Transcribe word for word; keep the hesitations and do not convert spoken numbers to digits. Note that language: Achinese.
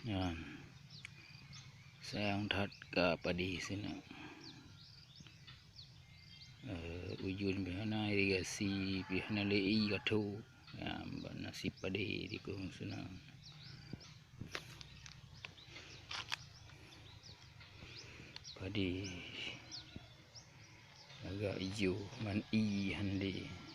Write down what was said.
Nyan. Sayang that ka padé sinan. Eh, ujeuen pih hana, irigasi pih hana, lé ie ka tho. Nyan, ban naseb padé di krueng sinan. Padé agak ijo, ban ie hana lé.